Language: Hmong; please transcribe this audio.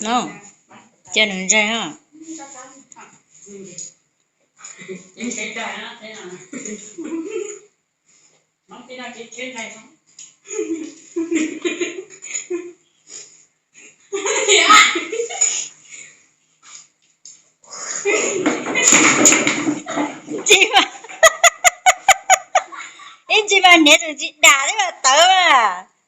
No, cia nws ntse ha. Tsis mas, ib ntsis mas niam tseem tsis dam thiab mas tawv mas.